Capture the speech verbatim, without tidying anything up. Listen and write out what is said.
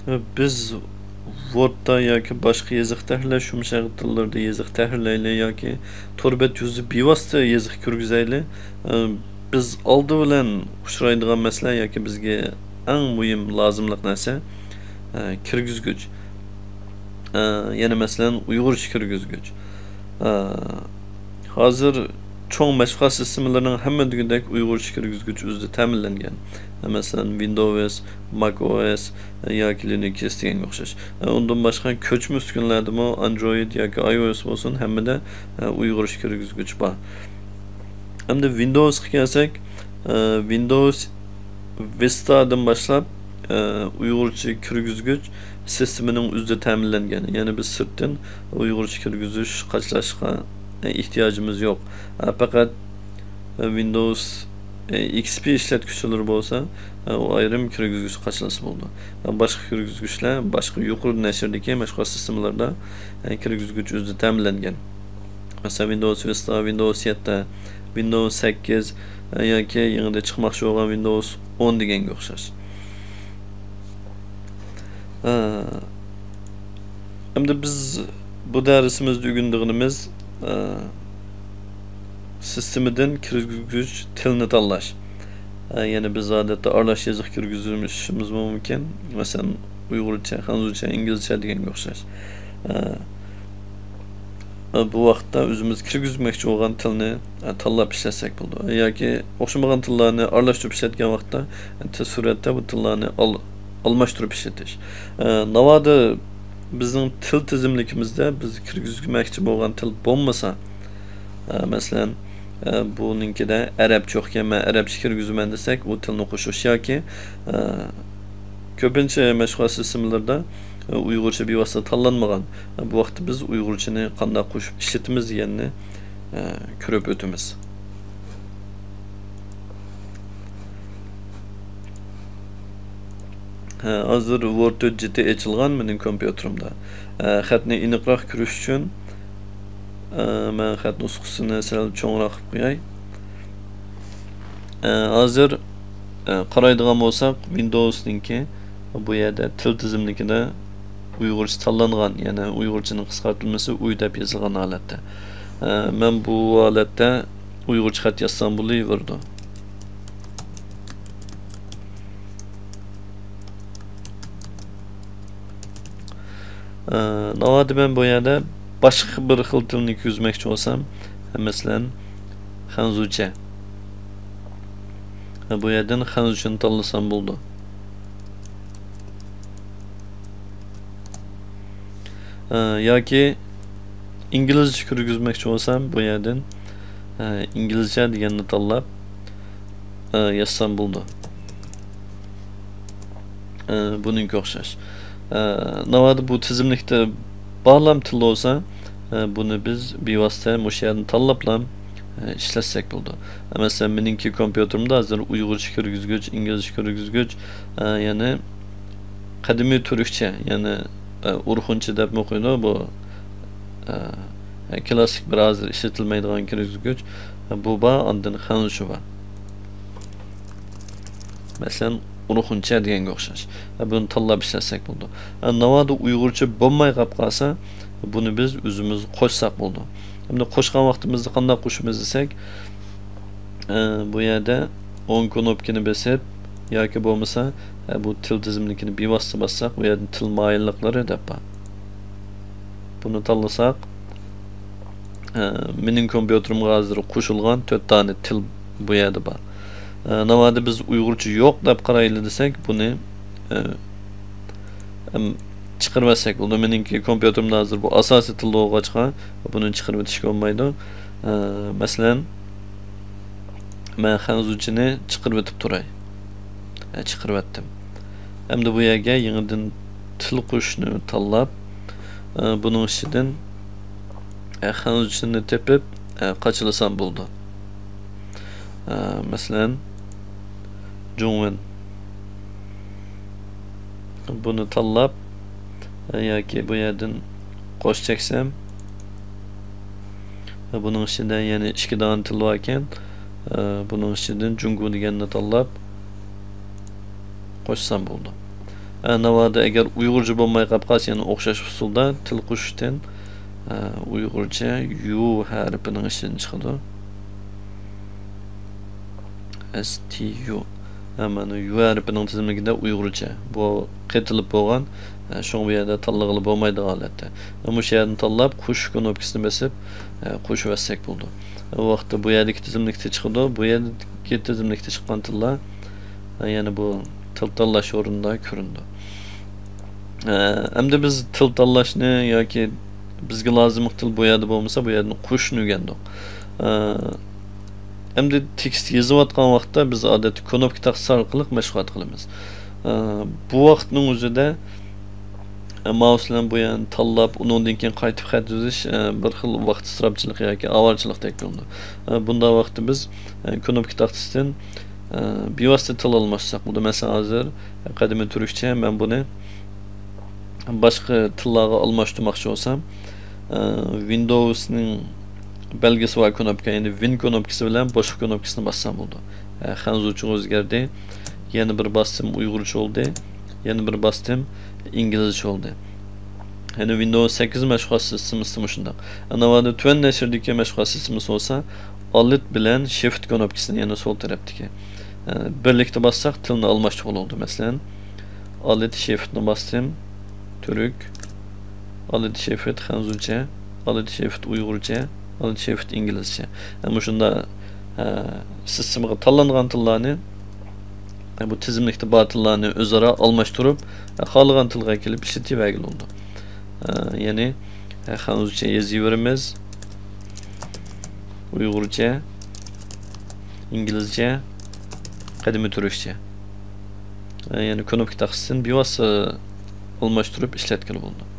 بىز ۋوردتا ياكى باشقا يېزىق تەھرىرلەش يۇمشاق تىللىرىدا يېزىق تەھرىرلەيلى ياكى تور بەت يۈزىدە بىۋاسىتە يېزىق كىرگۈزەيلى. بىز ئالدى بىلەن ئۇچرايدىغان مەسىلە ياكى بىزگە ئەڭ مۇھىم لازىملىق نەرسە، كىرگۈزگۈچ. يەنى مەسىلەن، ئۇيغۇرچە كىرگۈزگۈچ. ھازىر چوڭ مەشغۇلات سىستېمىلىرىنىڭ ھەممە دېگۈدەك ئۇيغۇرچە كىرگۈزگۈچ ئۆزىدە تەمىنلەنگەن. مەسىلەن، ۋىندوۋس، ماك ئو ئېس ياكى لىنۇكس دېگەنگە ئوخشاش. ئۇندىن باشقا كۆچمە ئۈسكۈنىلەردىمۇ ئاندرويد ياكى ئاي ئو ئېس بولسۇن، ھەممىدە ئۇيغۇرچە كىرگۈزگۈچ بار. ئەمدى ۋىندوۋسقا كەلسەك، ۋىندوۋس ۋىستادىن باشلاپ، ئۇيغۇرچە كىرگۈزگۈچ سىستېمىنىڭ ئۆزىدە تەمىنلەنگەن. يەنى بىز سىرتتىن ئۇيغۇرچە كىرگۈزۈش، قاچىلاشقا ئېھتىياجىمىز يوق. پەقەت ۋىندوۋس ئېكس پى ئىشلەتكۈچىلىرى بولسا، ئۇ ئايرىم كىرگۈزگۈچ قاچىلىسا بولىدۇ. باشقا كىرگۈزگۈچلەر باشقا يۇقىرى نەشردىكى مەشغۇلات سىستېمىلىرىدا كىرگۈزگۈچ ئۆزىدە تەمىنلەنگەن. مەسىلەن، ۋىندوۋس ۋىستا، ۋىندوۋس يەتتە، ۋىندوۋس سەككىز، ئە، ياكى يېڭىدا چىقماقچى بولغان ۋىندوۋس ئون دېگەنگە ئوخشاش. ئە، ئەمدى بىز بۇ دەرسىمىزدە ئۆگىنىدىغىنىمىز، ئە، سىستېمىدىن كىرگۈزگۈچ تىلنى تاللاش. ئە، يەنى بىز ئادەتتە ئارىلاش يېزىق كىرگۈزۈشىمىزمۇ مۇمكىن. مەسىلەن، ئۇيغۇرچە، خەنزۇچە، ئىنگلىزچە دېگەنگە ئوخشاش. ئە، بۇ ۋاقىتتا ئۆزىمىز كىرگۈزمەكچى بولغان تىلنى، ئە، تاللاپ ئىشلەتسەك بولىدۇ. ياكى ئوخشىمىغان تىللارنى ئارىلاشتۇرۇپ ئىشلەتكەن ۋاقىتتا، ئە، تېز سۈرئەتتە بۇ تىللارنى ئال-، ئالماشتۇرۇپ ئىشلىتىش. ئە، ناۋادا بىزنىڭ تىل تىزىملىكىمىزدە بىز كىرگۈزمەكچى بولغان تىل بولمىسا، ئە، مەسىلەن، ئە، بۇنىڭكىدە ئەرەبچە يوقكەن، مەن ئەرەبچە كىرگۈزىمەن دېسەك، ئۇ تىلنى قوشۇش ياكى، ئە، كۆپىنچە مەشغۇلات سىستېمىلىرىدا، ئە، ئۇيغۇرچە بىۋاسىتە تاللانمىغان. ئە، بۇ ۋاقىتتا بىز ئۇيغۇرچىنى قانداق قوشۇپ ئىشلىتىمىز دېگەننى، ئە، كۆرۈپ ئۆتىمىز. ھە، ھازىر ۋورد تۆت جىتى ئېچىلغان مېنىڭ كومپيۇتېرىمدا. ئە، خەتنى ئېنىقراق كۆرۈش ئۈچۈن، ئە، مەن خەت نۇسخىسىنى سەل چوڭراق قىلىپ قوياي. ئە، ھازىر، ئە، قارايدىغان بولساق، ۋىندوۋسنىڭكى بۇ يەردە تىل تىزىملىكىدە ئۇيغۇرچە تاللانغان، يەنى ئۇيغۇرچىنىڭ قىسقارتىلمىسى ئۇي دەپ يېزىلغان ھالەتتە. ئە، مەن بۇ ھالەتتە ئۇيغۇرچە خەت يازسام بولۇۋېرىدۇ. ئە، ناۋادا مەن بۇ يەردە باشقا بىر خىل تىلنى كىرگۈزمەكچى بولسام، مەسىلەن، خەنزۇچە. ئە، بۇ يەردىن خەنزۇچىنى تاللىسام بولىدۇ. ئە، ياكى ئىنگلىزچە كىرگۈزمەكچى بولسام، بۇ يەردىن، ئە، ئىنگلىزچە دېگەننى تاللاپ، ئە، يازسام بولىدۇ. ئە، بۇنىڭكى ئوخشاش. ئە، ناۋادا بۇ تىزىملىكتە بارلام تىل بولسا، ئە، بۇنى بىز بىۋاسىتە مۇشۇ يەردىن تاللاپلا، ئە، ئىشلەتسەك بولىدۇ. مەسىلەن، مېنىڭكى كومپيۇتېرىمدا ھازىر ئۇيغۇرچە كىرگۈزگۈچ، ئىنگلىزچە كىرگۈزگۈچ، ئە، يەنى قەدىمىي تۈركچە، يەنى، ئە، ئورخۇنچە دەپمۇ قويىدۇ بۇ، ئە، كلاسسىك بىر ھازىر ئىشلىتىلمەيدىغان كىرگۈزگۈچ، ئە، بۇ بار، ئاندىن خەنزۇچە بار. مەسىلەن، ئورخۇنچە دېگەنگە ئوخشاش. ئە، بۇنى تاللاپ ئىشلەتسەك بولىدۇ. ئە، ناۋادا ئۇيغۇرچە بولماي قاپ قالسا، بۇنى بىز ئۆزىمىز قوشساق بولىدۇ. ئەمدى قوشقان ۋاقتىمىزدا قانداق قوشىمىز دېسەك، ئە، بۇ يەردە ئوڭ كۇنۇپكىنى بېسىپ ياكى بولمىسا، ئە، بۇ تىل تىزىملىكىنى بىۋاسىتە باسساق، بۇ يەردە تىل مايىللىقلىرى دەپ بار. بۇنى تاللىساق، ئە، مېنىڭ كومپيۇتېرىمغا ھازىر قوشۇلغان تۆت دانە تىل بۇ يەردە بار. ئە، ناۋادا بىز ئۇيغۇرچە يوق دەپ قارايلى دېسەك، بۇنى، ئە، ئەم، چىقىرىۋەتسەك بولىدۇ. مېنىڭكى كومپيۇتېرىمدا ھازىر بۇ ئاساسىي تىل بولغاچقا، بۇنى چىقىرىۋېتىشكە بولمايدۇ. ئە، مەسىلەن، مەن خەنزۇچىنى چىقىرىۋېتىپ تۇراي. ئە، چىقىرىۋەتتىم. ئەمدى بۇ يەرگە يېڭىدىن تىل قوشۇشنى تاللاپ، ئە، بۇنىڭ ئىچىدىن، ئە، خەنزۇچىنى تېپىپ، ئە، قاچىلىسام بولىدۇ. ئە، مەسىلەن، جۇڭۋېن. بۇنى تاللاپ، ئە، ياكى بۇ يەردىن قوش چەكسەم، ئە، بۇنىڭ ئىچىدە يەنە ئىككى دانە تىل بار ئىكەن. ئە، بۇنىڭ ئىچىدىن جۇڭگو دېگەننى تاللاپ قوشسام بولىدۇ. ئە، ناۋادا ئەگەر ئۇيغۇرچە بولماي قاپ قالسا، يەنە ئوخشاش ئۇسۇلدا تىل قۇشتىن، ئە، ئۇيغۇرچە يۇ ھەرپىنىڭ ئىچىدىن چىقىدۇ. ئەس تى يۇ. ئە، مانا يۇ ھەرپىنىڭ تىزىملىكىدە ئۇيغۇرچە. بۇ قېتىلىپ بولغان، ئە، شۇڭا بۇ يەردە تاللىغىلى بولمايدىغان ھالەتتە. ئە، مۇشۇ يەردىن تاللاپ، قوشۇش كۇنۇپكىسىنى بېسىپ، ئە، قوشۇۋەتسەك بولىدۇ. ئە، ئۇ ۋاقىتتا بۇ يەردىكى تىزىملىكتە چىقىدۇ، بۇ يەردىكى تىزىملىكتە چىققان تىللار، ئە، يەنە بۇ تىل تاللاش ئورنىدا كۆرۈنىدۇ. ئە، ئەمدى بىز تىل تاللاشنى ياكى بىزگە لازىملىق تىل بۇ يەردە بولمىسا، بۇ يەردىن قوشۇشنى ئۆگەندۇق. ئە، ئەمدى تېكىست يېزىۋاتقان ۋاقىتتا بىز ئادەتتە كۇنۇپكا تاختىسى ئارقىلىق مەشغۇلات قىلىمىز. ئە، بۇ ۋاقىتنىڭ ئۆزىدە، ئە، مائۇس بىلەن بۇ يەرنى تاللاپ، ئۇنىڭدىن كېيىن قايتىپ خەت يېزىش، ئە، بىر خىل ۋاقىت ئىسراپچىلىقى ياكى ئاۋارىچىلىقتەك بىلىنىدۇ. ئە، بۇنداق ۋاقىتتا بىز، ئە، كۇنۇپكا تاختىسىدىن، ئە، بىۋاسىتە تىل ئالماشتۇرساق بولىدۇ. مەسىلەن، ھازىر قەدىمىي تۈركچە، مەن بۇنى باشقا تىللارغا ئالماشتۇرماقچى بولسام، ئە، ۋىندوۋسنىڭ بەلگىسى بار كۇنۇپكا، يەنى ۋىن كۇنۇپكىسى بىلەن بوشلۇق كۇنۇپكىسىنى باسسام بولىدۇ. ئە، خەنزۇچىغا ئۆزگەردى. يەنە بىر باستىم، ئۇيغۇرچە بولدى. يەنە بىر باستىم، ئىنگلىزچە بولدى. يەنى ۋىندوۋس سەككىز مەشغۇلات سىستېمىسىدا مۇشۇنداق. ئەنە ناۋادا تۆۋەن نەشردىكى مەشغۇلات سىستېمىسى بولسا، ئالت بىلەن شىفت كۇنۇپكىسىنى، يەنى سول تەرەپتىكى، ئە، بىرلىكتە باسساق تىلنى ئالماشتۇرغىلى بولىدۇ. مەسىلەن، ئالت شىفتنى باستىم، تۈرك، ئالت شىفت خەنزۇچە، ئالت شىفت ئۇيغۇرچە، ئالت شىفت ئىنگلىزچە. ئە، مۇشۇنداق، ئە، سىستېمىغا تاللانغان تىللارنى، ئە، بۇ تىزىملىكتە بار تىللارنى ئۆزئارا ئالماشتۇرۇپ، ئە، خالىغان تىلغا كېلىپ ئىشلىتىۋەرگىلى بولىدۇ. ئە، يەنى، ئە، خەنزۇچە يېزىۋېرىمىز. ئۇيغۇرچە، ئىنگلىزچە، قەدىمىي تۈركچە. يەنى كۇنۇپكا تاختىسىدىن بىۋاسىتە ئالماشتۇرۇپ ئىشلەتكىلى بولىدۇ.